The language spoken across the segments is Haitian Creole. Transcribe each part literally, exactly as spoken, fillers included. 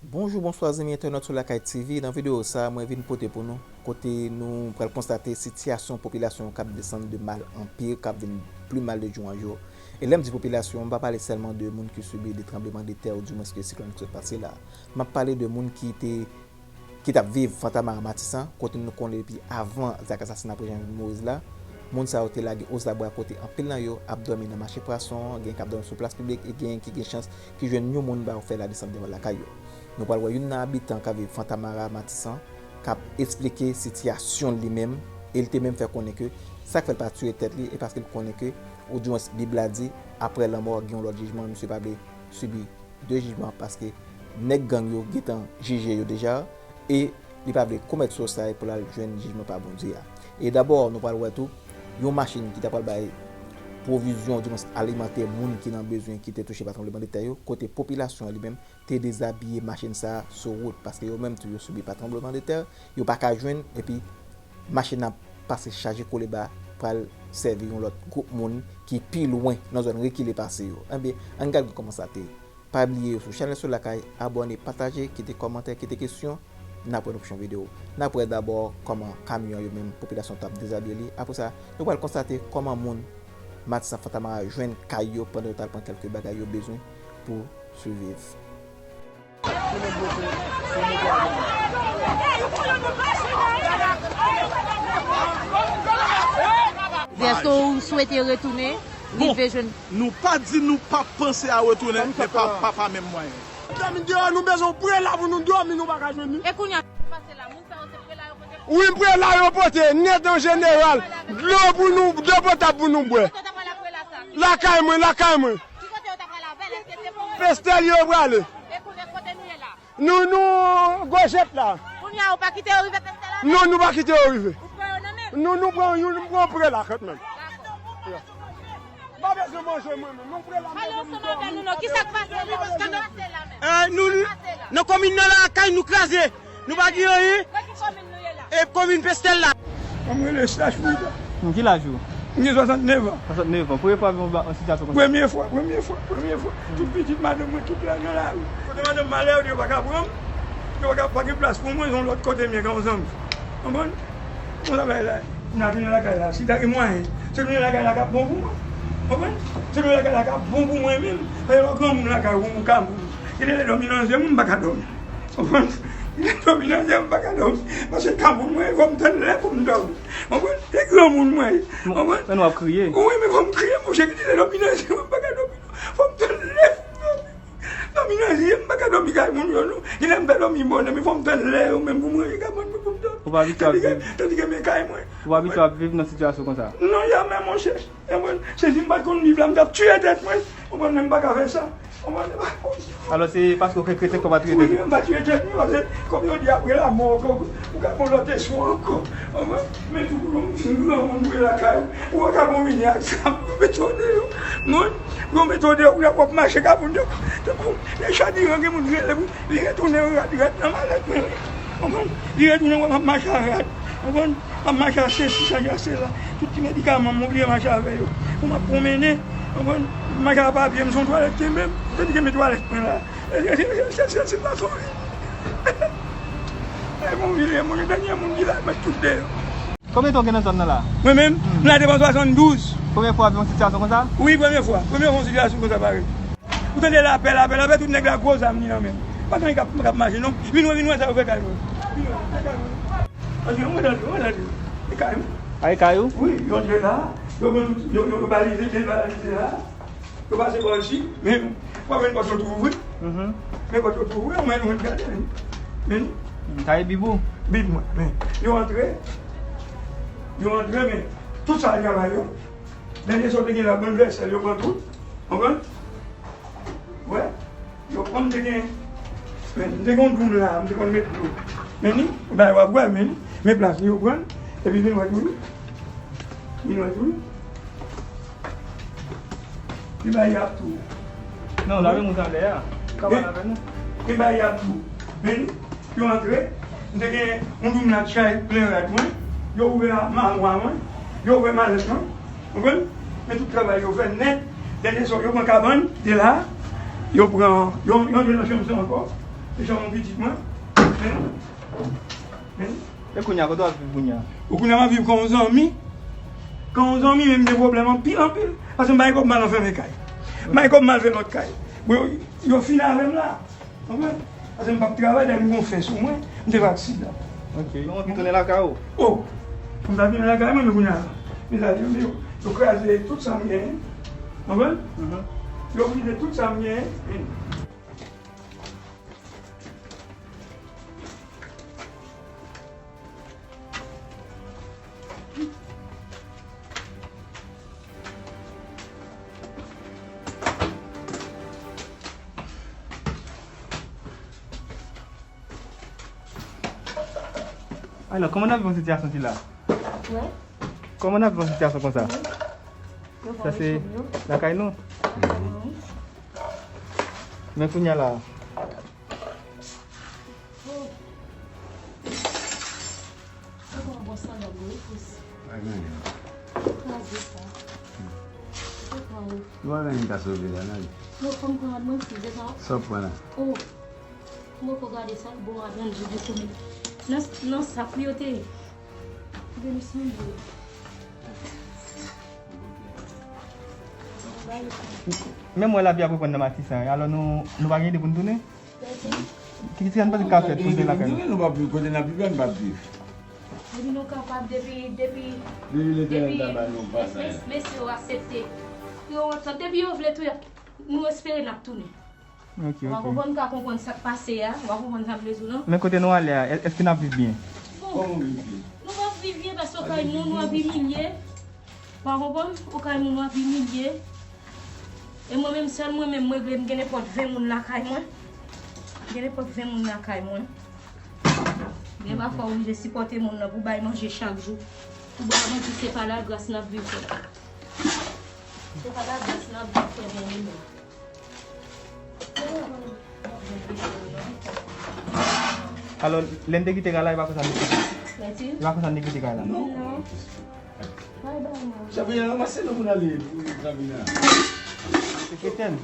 Bonjou, bonswa zanmi entènot sou Lakay T V. Nan videyo sa a, mwen vin pote pou nou kote nou pral konstate sitiyasyon popilasyon an k ap desann de mal an pi, k ap vin pli mal de jou an jou. E lè m di popilasyon, m pa pale sèlman de moun ki sibi de tranblemanntè oudimwens ke siklòn ki sot pase la. M ap pale de moun ki te ki t ap viv Fontamara Matisan, kote nou konnen depi avan zak asasina prezidan Jovenel Moïse la, moun sa yo te lage ozabwa kote anpil nan yo ap dòmi nan mache pwason, gen k ap dòmi sou plas piblik e gen ki gen chans ki jwenn yon moun ba yo fè ladesant devan lakay yo. Nou pral wè youn nan abitan k ap viv Fontamara Matisan k ap esplike sitiyasyon li menm, e li te menm fè konnen ke sa k fè l pa tiye tèt li e paske l konnen ke, oudimwens Bib la di, apre lanmò gen yon lòt jijman, misye pa vle sibi de jijman paske nèg gang yo gentan jije yo deja e li pa vle komèt sosay pou l al jwenn jijman pa Bondye a. E dabò, nou pral wè tou yon machin ki ta pral bay pwovizyon, oudimwens alimantè moun ki nan bezwen ki te touche pa tranblemanntè yo, kote popilasyon an li menm te dezabiye machin sa a sou wout paske yo menm tou yo sibi pa tranblemanntè, yo pa ka jwenn epi machin nan pase chaje kouleba pral sèvi yon lòt gwoup moun ki pi lwen nan zòn rekile pase yo. Enben, ann gade kòman sa te ye. Pa bliye sou chanèl Sou Lakay, abòne, pataje, kite kòmantè, kite kesyon. N ap wè nan pwochen videyo. N ap wè dabò kòman kamyon an yo menm popilasyon t ap dezabiye li. Apre sa, nou pral konstate kòman moun Matisan Fontamara jwenn kay yo pandan yo t al pran kèlke bagay yo bezwen pou siviv. Èske ou swete retounen, rive jwenn? Nou pa di nou p ap panse a retounen, men pa, pa, pa menm mwayen. Dòmi deyò, nou bezwen yon prela pou nou dòmi, nou pa ka jwenn li. E kounye a, sa k pase la, moun sa yo se prela yo pote? Wi, prela yo pote, nèt an jeneral. Dlo pou nou, dlo potab pou nou bwè. Kote w ta pral ak prela sa? Lakay mwen, lakay mwen. Ki kote yo ta pral avè l? Èske se pou... Pestèl yo prale. E kounye a, kote nou ye la? Nou, nou, Gojèt la. Kounye a, ou pa kite yo rive Pestèl avè? Non, nou pa kite yo rive. Ou pran yo nan men? Non, nou pran youn, nou pran prela kantmenm. Dakò. Pa bezwen manje mwen menm. Nou prela, m bezwen m dòmi. Pale ansanm avè nou non. Kisa k pase la? Kisa k pase la menm? Eh, nou, nan komin nan la, kay nou kraze. Nou pa gen anyen. Nan ki komin nou ye la? E komin Pestèl la. Mwen rele Sach Frida. Ki laj ou? M gen swasantnèf an. Swasantnèf an. Premye fwa w viv yon ba-, yon sitiyasyon konsa? Premye fwa, premye fwa, premye fwa. Tout pitit madanm mwen, tout la nan lari. Kote madanm m ale, yo di yo pa ka pran m. Yo pa ka, pa gen plas pou mwen, se yon lòt kote m ye, gen yon zanmi. Konprann? Konsa bagay la. M ta tounen lakay la, si ta gen mwayen. Se tounen lakay la k ap bon pou mwen. Konprann? Se tounen lakay la k ap bon pou mwen menm. Paske lè w granmoun lakay ou, ou ka mouri. Genlè lè dòmi nan zye m, m pa ka dòmi. Konprann? Genlè dòmi nan zye m, m pa ka dòmi. Paske ka pou mwen, fò m tann lè pou m dòmi. Konprann? Se granmoun mwen ye. Konprann? Men w ap kriye. Wi, men fò m kriye, monchè, genlè dòmi nan zye m, m pa ka dòmi. Fò m tann lè pou m dòmi. Dòmi nan zye m, m pa ka dòmi kay moun yo non. Genlè m fè dòmi bonè, men fò m tann lè yo menm pou m ranje kabann mwen pou m dòmi. Ou pa abitye ap viv. Tandike, tandike men kay mwen. Ou pa abitye ap viv nan sitiyasyon konsa? Non, jamè, monchè. Konprann? Se si m pa t konn viv la, m t ap tiye tèt mwen. Konprann? Men m pa ka fè sa. Konprann? Alò, se paske w fè kretèk, fò w pa tiye tèt ou? Wi, men m pa tiye tèt mwen, paske kòm yo di apre lanmò, ou ka, ou ka gon lòt espwa ankò. Konprann? Men tou kounye a, m fin granmoun, m vwe lakay ou. Ou pa ka bon vini ak zam, ou mete w deyò. Konprann? Ou mete w deyò, kounye a w ap mache ka pou deyò. Tankou, lè chadiran gen moun ki rele pou li retounen rad, rad nan malèt mwen. Konprann? Li retounen, w ap mache a rad. Konprann? M ap mache a sesi, chanje a sela. Tout ti medikaman m oblije mache avè yo. Pou m ap pwonmennen, konprann? M mache a papye, m se yon twalèt kenbe m. Se li kenbe twalèt mwen la. E, e, e, se, se, se pa sou li. E, m oblije, mwen, dènye moun ki la, m met tout deyò. Konbyen tan w gen nan zòn nan la? Mwen menm, m la depi an swasanndouz. Premye fwa w ap viv yon sitiyasyon konsa? Wi, premye fwa. Premye fwa yon sitiyasyon konsa parèy. Ou tande lapè, lapè, lapè, tout nèg la gwo zam li nan men l. Pa gen k ap, k ap mache non. Vin wè, vin wè sa yo fè kay mwen. Vin wè, fè kay mwen. Antre, mwen antre, mwen antre. E kay mwen. A, e kay ou? Wi, yo antre la. Yo pran tout, yo, yo, yo balize, debalize la. Yo pase bò isi. Men, w ap jwenn pòt yo tou ouvri. Mhm. Men pòt yo tou ouvri, mwen, mwen gade, men. Men. Kay bib ou? Bib mwen, men. Yo antre. Yo antre, men. Tout sa yo travay yo. Dènye sa w te gen la, bann vèsèl, yo pran tout. Konprann? Wè. Yo pran, m te gen, men, m te gen yon doum la, m te konn met dlo. Men ni, bay w ap wè, men ni, men plas li, yo pran, epi vin wè tou li. Vin wè tou li. Li bay y ap tou. Non, lave moun sa lè a. Ou ka pale avè nou. Li bay y ap tou. Men ni, yo antre, m te gen yon doum la chay plen rad mwen, yo ouvè amwa mwen, yo ouvè malèt mwen, konprann? Men tout travay yo fè nèt, dènye swa yo pran kabann, de la, yo pran, yo, yo antre nan chanm sa ankò, Jan yon pitit mwen. Men, men. E kounye a, kote w ap viv kounye a? Ou kounye a, m ap viv kon yon zanmi. Kon yon zanmi, men m gen pwoblèm anpil, anpil. Paske m pa gen kòb m al anfèmen kay. M pa gen kòb m al fè lòt kay. Bon, yo, yo fin avè m la. Konprann? Paske m p ap travay, dayè m gon fè sou mwen, m te fè aksidan. Ok. Ou anvi tounen lakay ou? Oh! Pou m ta tounen lakay mwen, men kounye a, mezanmi, yo, yo kraze tout sa m genyen. Konprann? Mhm. Yo vide tout sa m genyen. Alò, kòman n ap viv yon sitiyasyon sila? Wè. Kòman n ap viv yon sitiyasyon konsa? Wè. Sa se lakay nou? Mhm. Men kounye a la. Ou pa bon sandal, wi, pous. Pa gen anyen. Kraze sa. Ou te pran ou. Nou pa gen anyen ka sove la, non. Non, fò m pran rad mwen, si, se sa. Sa w pran la? Oh. Mwen poko gade sa, bon, adan di di komi. Nan, nan sak li yo te ye. Vini sanble. Menm wè lavi ap reprann nan Matisan, alò nou, nou pa gen ide pou n tounen? Ki, ki sa n panse n ka fè pou n tounen lakay nou? Nou p ap viv kote n ap viv la, nou p ap viv. Depi nou kapab, depi, depi, depi Letènèl ta ba nou pasaj. Mes-, mesye yo aksepte. Yo antant, depi yo vle tou, y ap, nou espere n ap tounen. Ok, ok. W a konprann, m ka konprann sa k pase a, w a konprann sa m vle di w lan. Men kote nou ale a, è-, èske n ap viv byen? Bon, kòman w viv byen? Nou p ap viv byen paske w kay moun, w ap imilye. W a konprann? Ou kay moun w ap imilye. E mwen menm, sèl mwen menm, mwen regle m gen nenpòt ven moun lakay mwen. Gen nenpòt ven moun lakay mwen. Gen pafwa w oblije sipòte moun nan pou bay manje chak jou. Pou bay manje, se pa lagras n ap viv. Se pa lagras n ap viv, frè mwen menm. Alò, lè n te kite kay la, e pa konsa n te kite. Mèsi. E pa konsa n te kite kay la. Non. Bye bye, mwen. Sabrina, ranmase nou pou n ale pou Sabrina. Se Kretyen?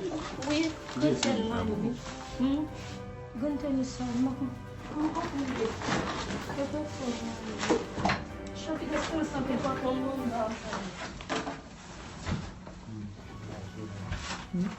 Wi, Kretyen mwen, wi. Hmm? Grann tenis sa, mwen, mwen pa konn li. Yo pa fè mwen. Chak ki te san san ke pa konn mwen, ba. Hmm?